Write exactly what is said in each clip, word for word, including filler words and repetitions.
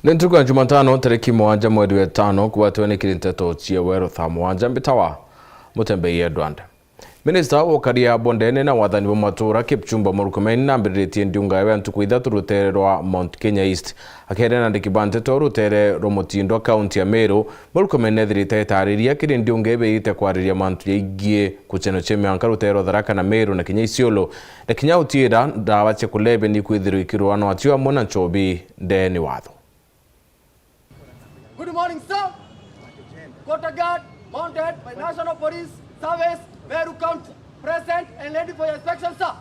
Ni ntuku ya Jumatano, tariki mugwanja mweri wa itano, kugwatiwe ni kiri nteto cia weru thaa mugwanja, mbitawa Mutembei Edward. Minista wa ukaria bondene na wathani bwa matura Kipchumba Murkomen nambiriritie ndiunga yawe ya ntuku ithatu rutere rwa Mount Kenya East. Akiaria na andiki ba nteto rutere rwa Mutindwa, kaunti ya Meru, Murkomen nethirite etariria kiri ndiunga ibeite kwariria mantu jaigie kuchenwa cia mianka rutere rwa Tharaka na Meru na kinya Isiolo, na kinya utiira ndawa cia kulebia nikwithirwa ikirwa na atio amwe na nchobi ndene watho. Good morning, sir. Quarter guard mounted by National Police Service, Meru County, present and ready for your inspection, sir.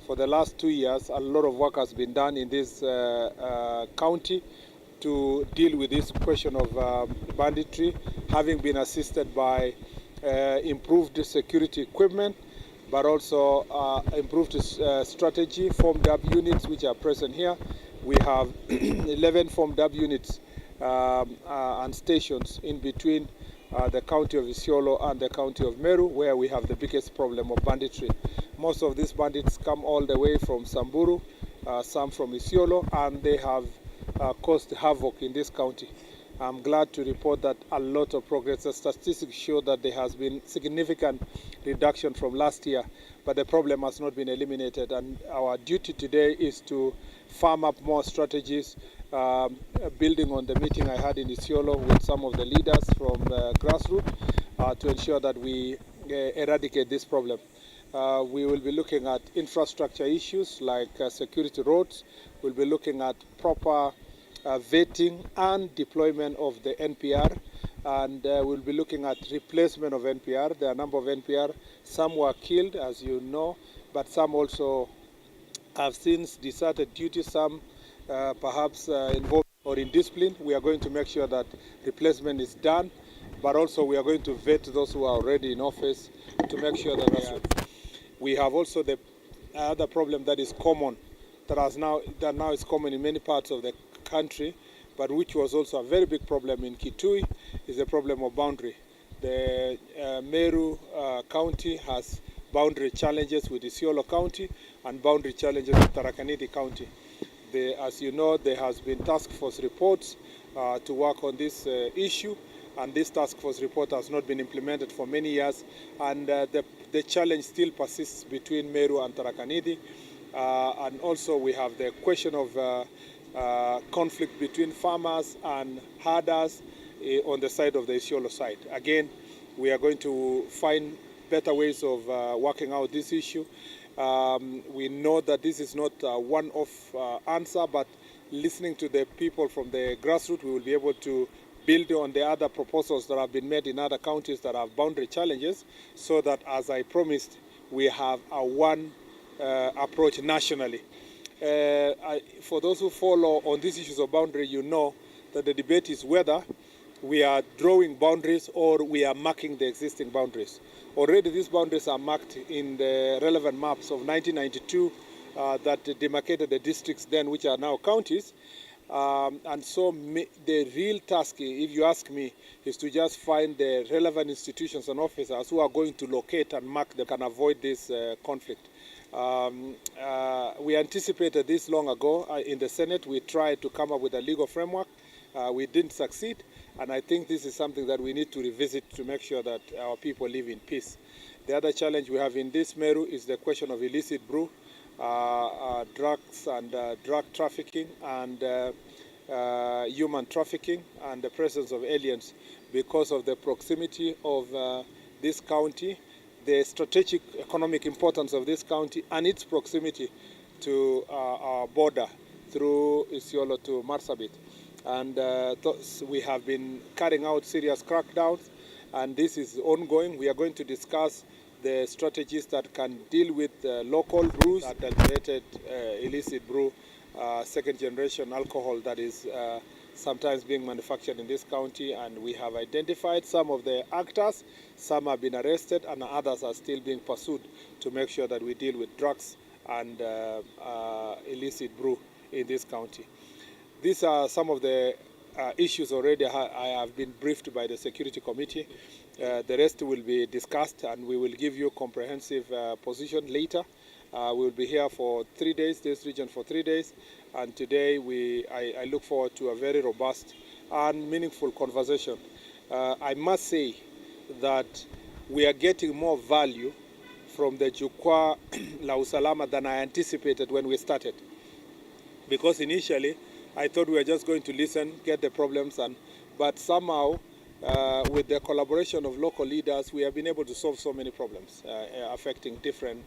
For the last two years, a lot of work has been done in this, uh, uh, county to deal with this question of, um, banditry, having been assisted by, uh, improved security equipment, but also, uh, improved, uh, strategy, formed up units which are present here. We have eleven formed up units, um, uh, and stations in between, uh, the county of Isiolo and the county of Meru, where we have the biggest problem of banditry. Most of these bandits come all the way from Samburu, uh, some from Isiolo, and they have, uh, caused havoc in this county. I'm glad to report that a lot of progress. The statistics show that there has been significant reduction from last year, but the problem has not been eliminated. And our duty today is to firm up more strategies, um, building on the meeting I had in Isiolo with some of the leaders from, uh, grassroots, uh, to ensure that we, uh, eradicate this problem. Uh, we will be looking at infrastructure issues like, uh, security roads. We'll be looking at proper, uh, vetting and deployment of the N P R, and, uh, we'll be looking at replacement of N P R. There are a number of N P R. Some were killed, as you know, but some also have since deserted duty. Some, uh, perhaps, uh, involved or in discipline. We are going to make sure that replacement is done, but also we are going to vet those who are already in office to make sure that they are. We have also the other problem that is common, that has now, that now is common in many parts of the country, but which was also a very big problem in Kitui, is the problem of boundary. The, uh, Meru, uh, County has boundary challenges with Isiolo County and boundary challenges with Tharaka Nithi County. The, as you know, there has been task force reports, uh, to work on this, uh, issue, and this task force report has not been implemented for many years, and, uh, the, the challenge still persists between Meru and Tharaka Nithi. Uh, and also we have the question of, uh, uh, conflict between farmers and herders, eh, on the side of the Isiolo side. Again, we are going to find better ways of, uh, working out this issue. Um, we know that this is not a one-off, uh, answer, but listening to the people from the grassroots, we will be able to build on the other proposals that have been made in other counties that have boundary challenges, so that, as I promised, we have a one, uh, approach nationally. Uh, I, for those who follow on these issues of boundary, you know that the debate is whether we are drawing boundaries or we are marking the existing boundaries. Already these boundaries are marked in the relevant maps of nineteen ninety-two, uh, that demarcated the districts then, which are now counties. Um, and so ma-, the real task, if you ask me, is to just find the relevant institutions and officers who are going to locate and mark them, can avoid this, uh, conflict. Um, uh, we anticipated this long ago, uh, in the Senate. We tried to come up with a legal framework. Uh, we didn't succeed, and I think this is something that we need to revisit to make sure that our people live in peace. The other challenge we have in this Meru is the question of illicit brew, uh, uh, drugs and, uh, drug trafficking and, uh, uh, human trafficking and the presence of aliens because of the proximity of, uh, this county, the strategic economic importance of this county and its proximity to, uh, our border through Isiolo to Marsabit. And, uh, thus we have been carrying out serious crackdowns, and this is ongoing. We are going to discuss the strategies that can deal with, uh, local brews, adulterated, uh, illicit brew, uh, second generation alcohol that is, uh, sometimes being manufactured in this county, and we have identified some of the actors. Some have been arrested and others are still being pursued to make sure that we deal with drugs and, uh, uh, illicit brew in this county. These are some of the, uh, issues already ha-, I have been briefed by the security committee. Uh, the rest will be discussed and we will give you comprehensive, uh, position later. Uh, we will be here for three days, this region for three days, and today we, I, I look forward to a very robust and meaningful conversation. Uh, I must say that we are getting more value from the Jukwaa la Usalama than I anticipated when we started. Because initially, I thought we were just going to listen, get the problems, and, but somehow, uh, with the collaboration of local leaders, we have been able to solve so many problems, uh, affecting different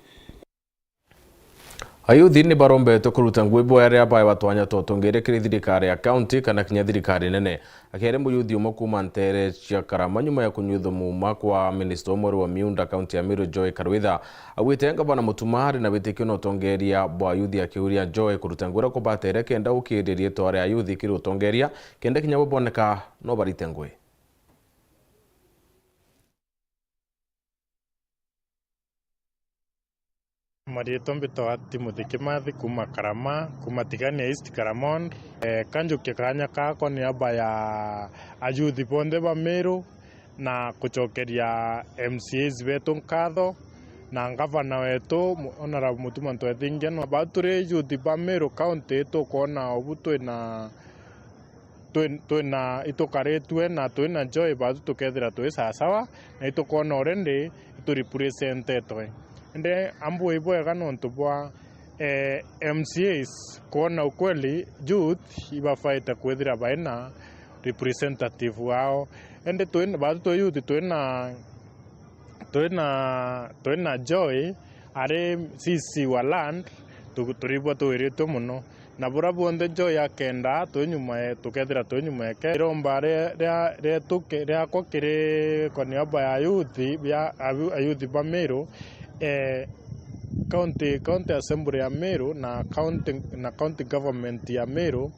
Ayuthi ni barombetwe kuruta ngugi bwa aria baewa twanya twa utongeria kiri thirikari ya kaunti kana kinya thirikari nene. Akiaria muyuthi umwe kuuma nteere cia Karama nyuma ya kunyuithwa muuma kwa minista umwe wa miunda kaunti ya Meru, Joy Karwitha, augite ngavana Mutuma ari na witikio na utongeria bwa ayuthi, akiuria Joy kuruta ngugi iria kubatere kenda ukiiria riitwa ria ayuthi kiri utongeria kenda kinya bo boneka no barite ngugi. Mariitwa mbitagwa Timothy Kimathi kuuma Karama, kuuma Tigania East Karamond. Eh, kanjukia kaanya kaa kwa niaba ya ayuthi bonthe ba Meru na kucokeria M C As betu nkatho na ngavana wetu, Mu-, Honourable Mutuma Ntwethingia. No, ba turi ayuthi ba Meru County tukwona ubu twina twi-, twina, itukaritue na twina joy, baathu tukethira twi sawasawa, na itukwona already iturepresentetwe. Indi ambu ibwega nontu bwa, eh, M C As kwona ukweli youth ibabaite kwithira baina representative wao. Indi twin-, baathu twi youth twina twina, twina Joy ari C C wa land, tu-, turigua twiritue mono. Na buria bwonthe Joy akenda, twi nyuma ye-, tukethira twi nyuma yake. Iromba ria, ria, rietu ki-, riakwa kiri kwa niaba ya ayuthi, bia abu-, ayuthi ba Meru, eh, county, county assembly ya Meru na county, na county government ya Meru,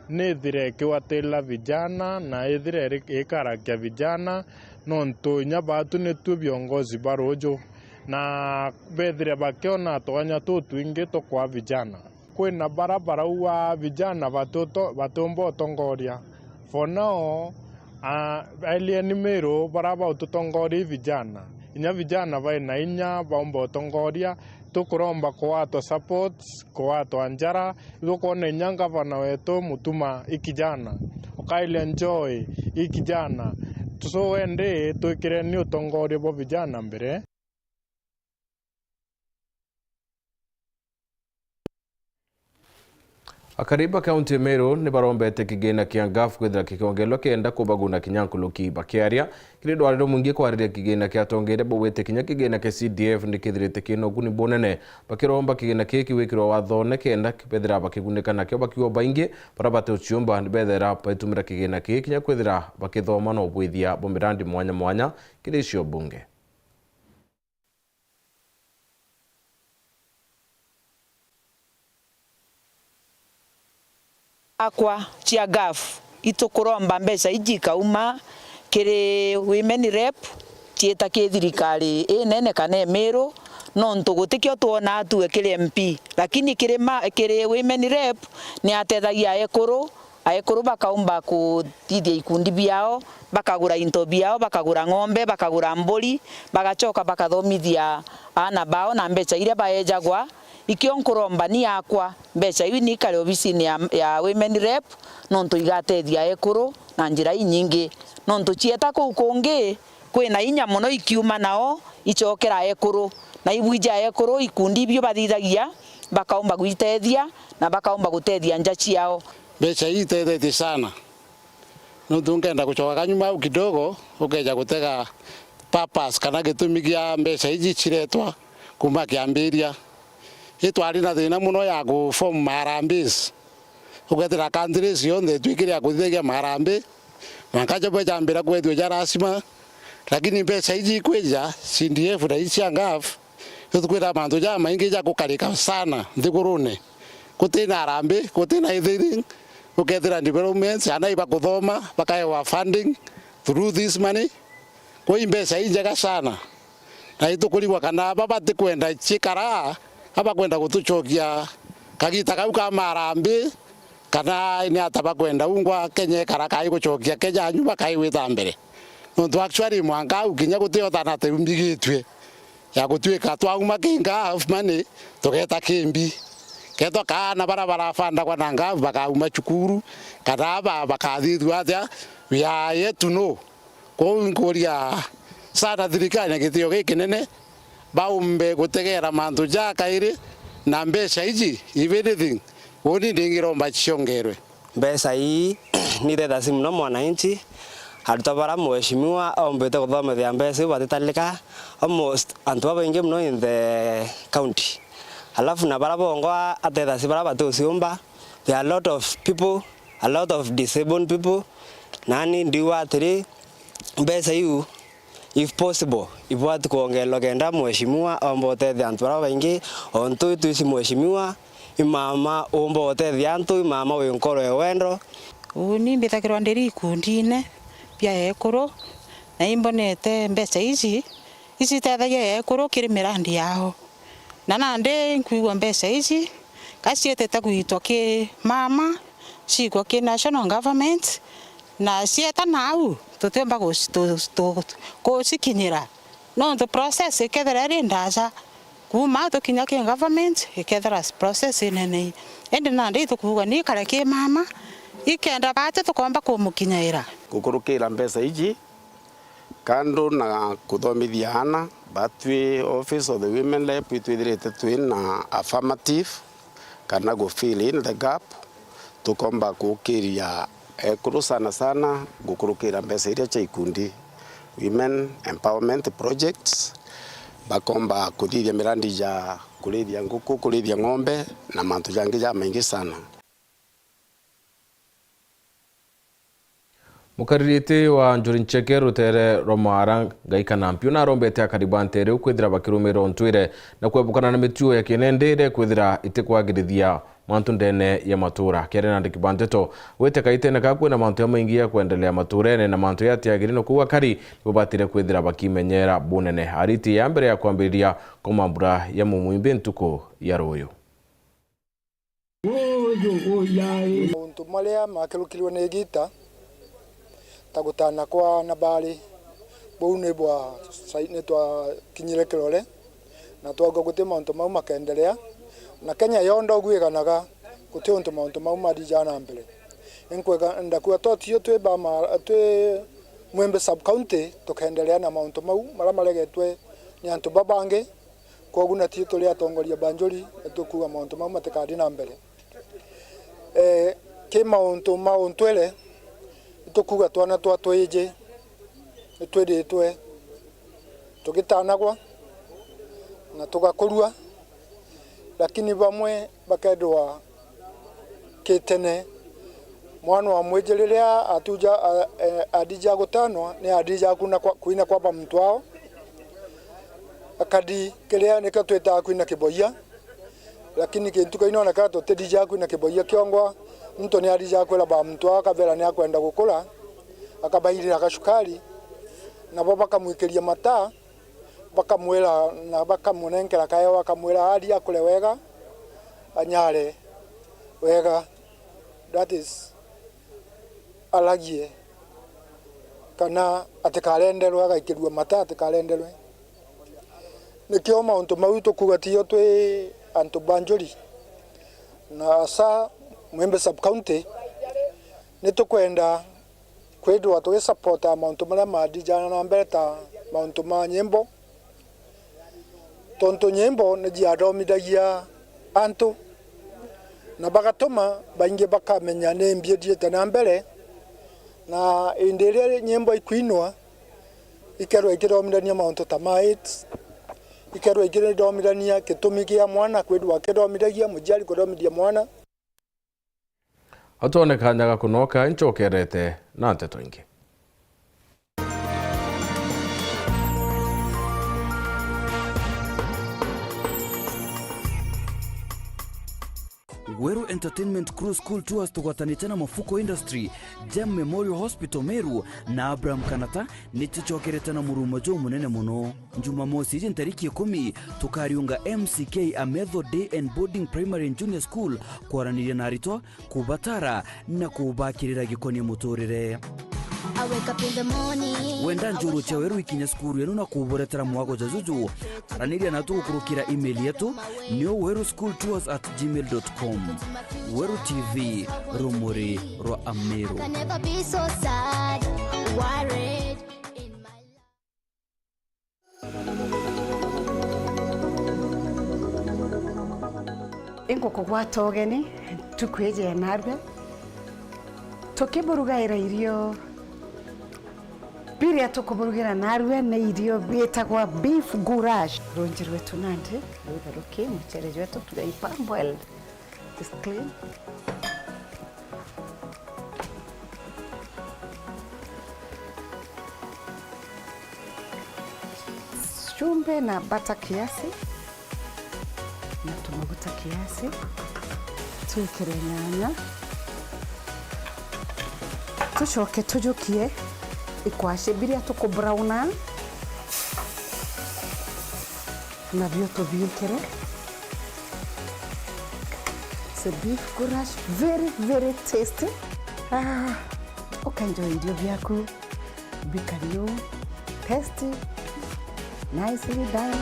nithire ikigwatira vijana na ithire iri-, ikarakia vijana, nontu inya baatu nitui viongozi ba ruuju, na bethire bakiona twanya tutwingi tukwaa vijana. Kwina bara barauga vijana batuto-, batiumba utongoria. For now, a, ailieni Meru bara baututongoria i vijana. Inya vijana baina inya baumba utongoria, tukuromba kuatwa supports, kuatwa njara, Ibukwona inya ngavana wetu Mutuma i kijana, ukailia Joy i kijana. So indi twikireni utongoria bwa vijana mbere. Akari ba kaunti ya Meru ni barombete kigina kia NGAAF kwithira kikiongerwa kenda kubaguna kinya nkuruki. Bakiaria kiri ndwari rumwingi kwariria kigina kia atongeria bau, gwite kinya kigina kia C D F ni kithirite kina uguni bunene, bakiromba kigina kii kiwikirwe wathone kenda bethira bakigunika nakio, bakiuga baingi baria bati uciumba ni bethira baitumira kigina kii kinya kwithira bakithoma na ubwithia bwa mirandi mwanya mwanya kiri icio bunge. Akwa cia NGAAF, itukuromba mbeca iji ikauma kiri Women Rep, ciita ki thirikari inene kana imiru, nontu gutikio twonaa tue kiri M P, lakini kiri ma-, kiri Women Rep ni atethagia ekuru, Aikuru bakaumba kuthithia ikundi biao, bakagura into biao, bakagura ng'ombe, bakagura mburi, bagacoka bakathomithia aana bao na mbeca iria baejagwa. Ikio nkuromba ni akwa, mbeca iu ni ikare obisini ya, ya Women Rep, nontu igatethia aikuru na njira inyingi. Nontu cieta kuu kungi, kwina inya mono ikiuma nao icokera ekuru, na ibwija ekuru ikundi ibio bathithagia, bakaumba gwitethia na bakaumba gutethia nja ciao. Mbeca ii itethetie sana, nontu nkenda gucoka kanyuma au kidogo, ukeja gutega purpose kana gitumi gia mbeca iji ciretwa kuma kiambiria. Itwari na thina mono ya ku form maharambees. Ugethira countries yonthe itwikire ya kuthithagia maharambe, mwanka jabo jambira kwethua ja lazima, lakini mbeca iji ikwija, C D F na ii cia NGAAF, itukwira mantu jamaingi ja gukarika sana nthigurune. Gutina harambe, gutina ithiri, ukethira developments, ana ibakuthoma, bakaewa funding through this money. Kwou i mbeca injega sana, na itukurigwa kana aba batikwenda ciikara, abakwenda gutucokia kagita kau ka marambi, kana ni ata bakwenda ungwa Kenya ikara kai gucokia Kenya anyuma kai gwita mbere. Nontu actually mwanka au kinya gutiotana ati umbigitue. ya gutwika twauma ki ngav money, tugeta ki mbi. Ketwa kaana bara barafandagwa na ngav bakauma cukuru, kana aba bakathithua atia, we are yet to know. Kwou nkuria sana thirikari na gitio gikinene, baumbe gutegera mantu ja kairi na mbeca iji, if anything, uni ndingiromba ciongerwe. Mbeca ii ni tethasi muno mwananchi, aruta bara mheshimiwa ombite kuthomethia mbeca iu batitalika, almost antu babaingi muno in the county. Alafu na bara bongwa atethasi bara batuciumba, there are a lot of people, a lot of disabled people, nani ndiuga atiri, mbeca iu, if possible, ibwati kwongererwa kenda mheshimiwa omba utethia antu bara baingi, ontu itwisi mheshimiwa i mama umba utethia antu, i mama wi nkoro ya wendo. Uni mbithagirwa ndiri ikundine bia ekuru, na imbonete mbeca iji, ichitethagia ekuru kiri mirandi yao. Na nandi nkwigua mbeca iji, ka cietete gwitwa ki mama, ciikwa ki national government, na cieta nau, tutiumba guci-, tu-, tu-, gucikinyira. Nontu process ikethira iri ndaja, kuuma au tukinya ki government, ikethira process inene. Indi nandi itukuuga ni ikare ki mama, ikenda bati tukomba kumukinyaira. Gukurukira mbeca iji, kando na kuthomithia aana, batwi Office of the Women Rep itwithirite twi na affirmative kana gu fill in the gap, tukomba kuukiria ekuru sana sana gukurukira mbeca iria cia ikundi, women empowerment projects, bakomba kuthithia mirandi ja kurithia nguku, kurithia ng'ombe na mantu jangi jamaingi sana. Mukaririti wa Njuri Ncheke rutere rwa Maara, Ngaika na Mpio, narombete akari ba ntere iu kwithira bakirumirira untwire na kwebukana na mituo ya kinendere kwithira itikwagirithia mantu ndene ya matura. Kiaria na andiki ba nteto, wite kaitene ka kwina mantu jamaingi ya kwendelea maturene na mantu yatiagiri, na kwou akari nibo batire kwithira bakimenyera bunene. Ariti ya mbere ya kwambiriria kwa mambura ya mumwimbi ntuku ya ruyu. Mauntu maria makerukirwe ni igita, ta gutana kwa Nabali, buu ni bwa sai-, ni twakinyire kirore, na twauga guti mauntu mau makendelea, na Kenya yonthe uguiganaga guti untu mauntu mau mathijaga na mbere. Inkwenda kwigua totio twi ba ma-, twi Mwimbi sub county tukendelea na mauntu mau maria maregetwe ni antu babangi, Kwogu na ti turi atongoria ba Njuri, na tukuuga mauntu mau matikathi na mbere. Eh, ki mauntu ma untwire, itukuuga twana twa twiji nitwithitwe tugitanagwa na tugakurua, lakini bamwe bakethirwa kitene. Mwana wa mwiji riria atuja, a-, e, athija gutanwa, ni athija kwina kwa, kwina kwa ba muntu ao. Akathi kiria nikio twitaga kwina kiboia, lakini kintu kau inoneka tutithija kwina kiboia kiongwa. Muntu ni athija kwira ba muntu ao, akabera ni akwenda gukura, akabairira gacukari, nabo bakamwikiria mata, bakamwira na bakamunenkera kaeo, bakamwira athie akure wega, anyare wega, that is, aragie, kana atikarenderwe, agaikirua mata atikarenderwe. Nikio mauntu mau tukuuga tio twi antu ba Njuri, na asa Mwimbi sub county, nitukwenda kwithirwa tugisupporta mauntu maria mathijana na mbere ta mauntu ma nyimbo, tontu nyimbo nijiathomithagia antu na bagatuma baingi bakamenya ni mbi ithiite na mbere, na indi iria nyimbo ikwinwa ikerwa ikithomithania mauntu ta ma AIDS, ikerwa ikithomithania gitumi kia mwana kwithirwa akithomithagia, muciari kuthomithia mwana. Atwone kanya ga kunoka, ncokerete na nteto ingi. Gweru Entertainment Crew School Tours tugwatanite na Mafuko Industry, Gem Memorial Hospital Meru na Abraham Kanata nitucokerete na murumo jumunene muno. Jumamosi iji ntariki ikumi, tukariunga M C K Ametho Day and Boarding Primary and Junior School kwaraniria na aritwa, kubatara na kubakirira gikonie muturire. I wake up in the morning. Wenda njuru cia weru ikinye cukuru yenu na kuburetera mwago ja juju? Araniria natu gukurukira email yetu, niyo weru school tours at gmail dot com. Weru T V, rumuri rwa Ameru. I can never be so sad, worried in my life. Ingukugwata ugeni ntuku iji ya narua, tukiburugaira irio biria tukuburugira narua ni irio biitagwa beef goulash. Runji rwetu nandi rwitheruki, mucere jwetu tugaipamboil. Just clean. Chumvi na butter kiasi, na tumaguta kiasi, twikire nyanya, tucoke tujukie ikwashe biria tukubrown. Nabio tubiikire. It's a beef goulash, very, very tasty. Ah, ukaenjoy irio biaku bikari uu. Tasty. Nicely done.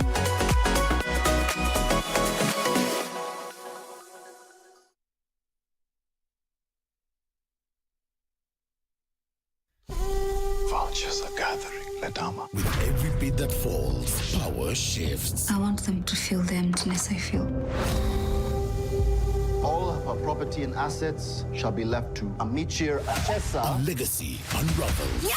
Vultures are gathering, Ledama. With every beat that falls, power shifts. I want them to feel the emptiness I feel. All of her property and assets shall be left to Amichir Achesa. A legacy unravels.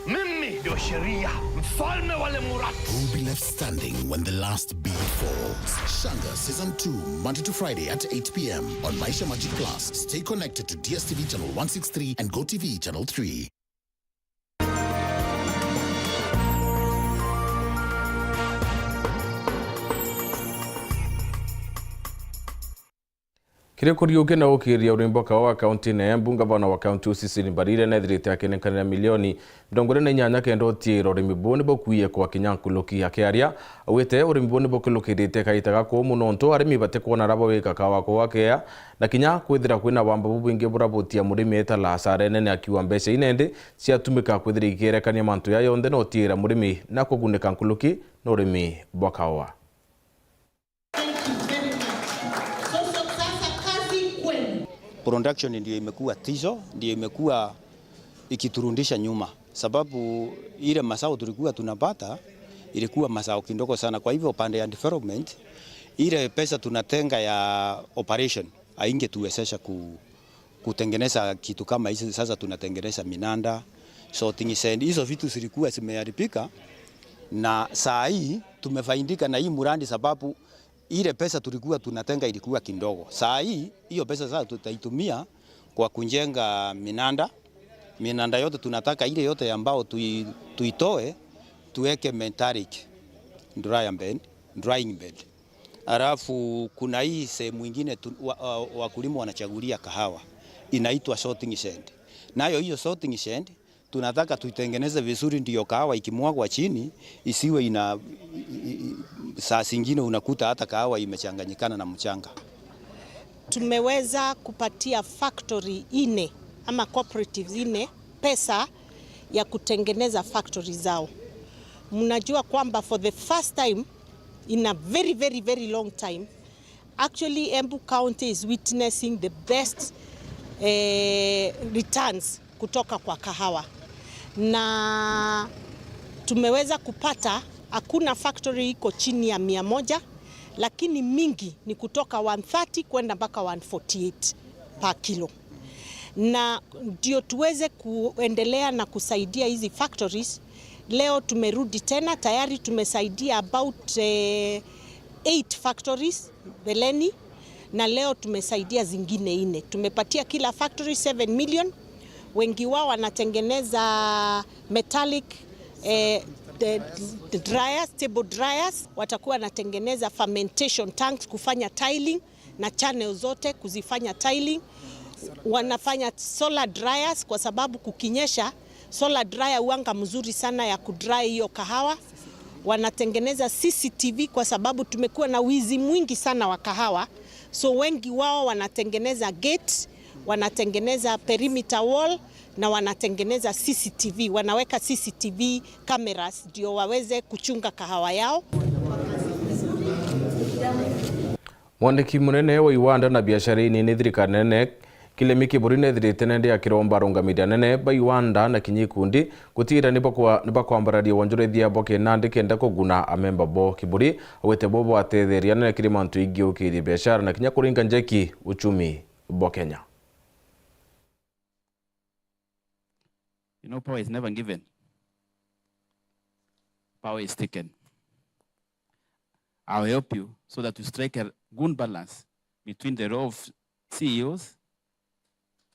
Mimi ndio sheria, mfalme wa Lemurati. Who will be left standing when the last beat falls? Shanga Season two, Monday to Friday at eight p m on Maisha Magic Plus. Stay connected to D S T V channel one six three and Go T V channel three. Kiri kuriukia na gukiria urimi bwa kawa wa kaunti ya Embu, ngavana wa kaunti Cecily Mbarire nethirite akinekanira milioni mirongo iri na inyanya kenda utiira urimi buu ni bukwie kwa kinya nkuruki. Akiaria, augite urimi buu ni bukirukirite kaita gakuu mono nontu arimi batikwona aria bawika kawa kuu gakea, na kinya kwithira kwina wamba bubwingi burabutia murimi etala hasara inene, akiuga mbeca inendi ciatumika kwithira ikierekania mantu jaa jonthe na utiira murimi na kugunika nkuruki na urimi bwa kawa. Production ndio imekuwa tizo, ndio imekuwa ikiturudisha nyuma, sababu ile mazao tulikuwa tunapata ilikuwa mazao kidogo sana. Kwa hivyo, upande ya development, ile pesa tunatenga ya operation haingetuwezesha ku-, kutengeneza kitu kama hizi. Sasa tunatengeneza minanda, sorting shed, hizo vitu zilikuwa zimeharibika, na saa hii tumefaidika na hii mradi, sababu ile pesa tulikuwa tunatenga ilikuwa kidogo. Saa hii, hiyo pesa sasa tutaitumia kwa kujenga minanda. Minanda yote tunataka ile yote ambao tui-, tuitoe, tuweke metallic dryer bed, drying bed. Alafu kuna hii sehemu ingine tu-, wa-, wa-, wakulima wanachagulia kahawa, inaitwa sorting shed. Nayo hiyo sorting shed tunataka tuitengeneze vizuri, ndio kahawa ikimwagwa chini isiwe ina, i-, i-, saa zingine unakuta hata kahawa imechanganyikana na mchanga. Tumeweza kupatia factory nne ama cooperatives nne pesa ya kutengeneza factory zao. Mnajua kwamba for the first time in a very, very, very long time, actually, Embu County is witnessing the best, eh, returns kutoka kwa kahawa. Na tumeweza kupata, hakuna factory iko chini ya mia moja, lakini mingi ni kutoka one thirty kwenda mpaka one forty-eight per kilo. Na ndio tuweze kuendelea na kusaidia hizi factories. Leo tumerudi tena, tayari tumesaidia about, eh, eight factories mbeleni, na leo tumesaidia zingine nne. Tumepatia kila factory seven million. Wengi wao wanatengeneza metallic, eh, the, the dryers, table dryers, watakuwa wanatengeneza fermentation tanks kufanya tiling na channel zote kuzifanya tiling. Wanafanya solar dryers kwa sababu kukinyesha, solar dryer huanga mzuri sana ya kudry hiyo kahawa. Wanatengeneza C C T V kwa sababu tumekuwa na wizi mwingi sana wa kahawa. So wengi wao wanatengeneza gate, Wanatengeneza perimeter wall na wanatengeneza C C T V, wanaweka C C T V cameras ndio waweze kuchunga kahawa yao. Mwandiki munene wa iwanda na biashara inini thirikari nene, Kilemi Kiburi, nethirite nende akiromba arungamiri anene ba iwanda na kinya ikundi gutigira ni bakwa-, ni bakwambararia wonjorithia bwa kinandi kenda kuguna amemba bo. Kiburi augite bo bwatetheria anene kiri mantu ingi ukirie biashara na kinya kuringa njeki uchumi bwa Kenya. You know, power is never given. Power is taken. I'll help you so that we strike a good balance between the role of C E Os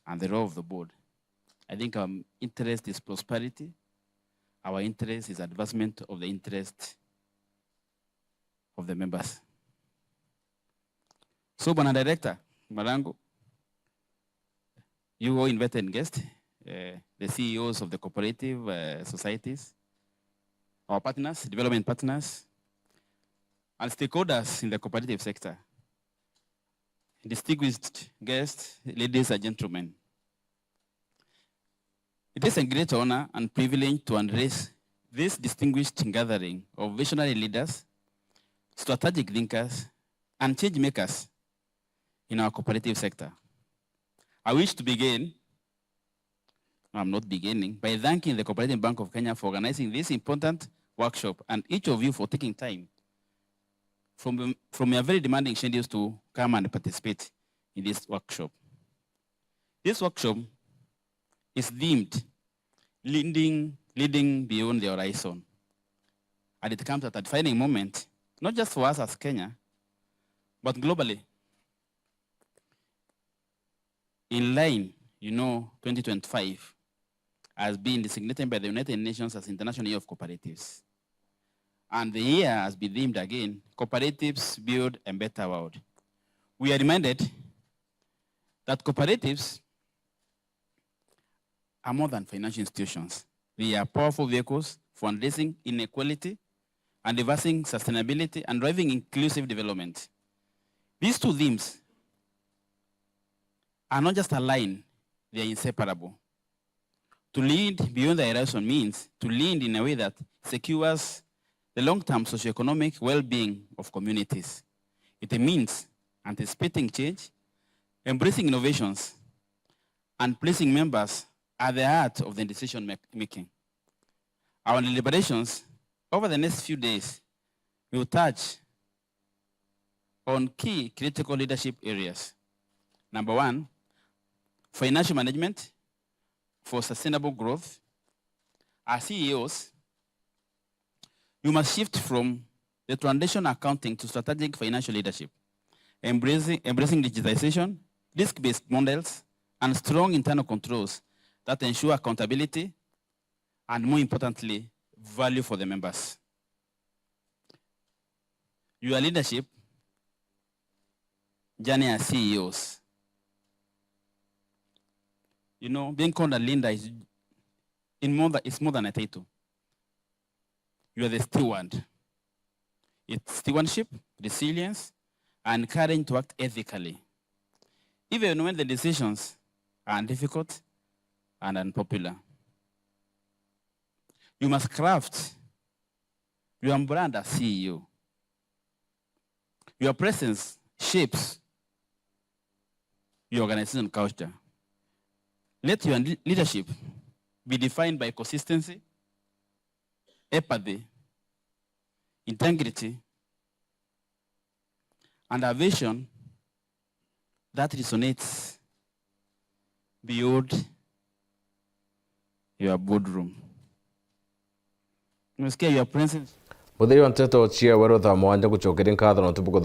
and the role of the board. I think our interest is prosperity. Our interest is advancement of the interest of the members. So, Bwana Director Marangu, you all invited guests, uh, the C E Os of the cooperative uh, societies, our partners, development partners, and stakeholders in the cooperative sector. Distinguished guests, ladies and gentlemen, it is a great honor and privilege to address this distinguished gathering of visionary leaders, strategic thinkers, and change makers in our cooperative sector. I wish to begin, no, I'm not beginning, by thanking the Cooperative Bank of Kenya for organizing this important workshop and each of you for taking time from, from your very demanding schedules to come and participate in this workshop. This workshop is themed Leading, Leading Beyond the Horizon. And it comes at a defining moment, not just for us as Kenya, but globally. In line, you know, twenty twenty-five has been designated by the United Nations as International Year of Cooperatives. And the year has been themed again, Cooperatives Build a Better World. We are reminded that cooperatives are more than financial institutions. They are powerful vehicles for addressing inequality and reversing sustainability and driving inclusive development. These two themes are not just aligned, they are inseparable. To lead beyond the horizon means to lead in a way that secures the long-term socioeconomic well-being of communities. It means anticipating change, embracing innovations, and placing members at the heart of the decision mak-, making. Our deliberations over the next few days will touch on key critical leadership areas. Number one, financial management for sustainable growth. As C E Os, you must shift from the traditional accounting to strategic financial leadership, embracing, embracing digitization, risk-based models, and strong internal controls that ensure accountability and, more importantly, value for the members. Your leadership journey as C E Os. You know, being called a leader is in more than, is more than a title. You are the steward. It's stewardship, resilience, and courage to act ethically, even when the decisions are difficult and unpopular. You must craft your brand as C E O. Your presence shapes your organization culture. Let your le-, leadership be defined by consistency, empathy, integrity, and a vision that resonates beyond your boardroom. Umesikia, your presence. Muthiri wa nteto cia Weru thaa mwanja, ngucokeria nkatho nontu bwa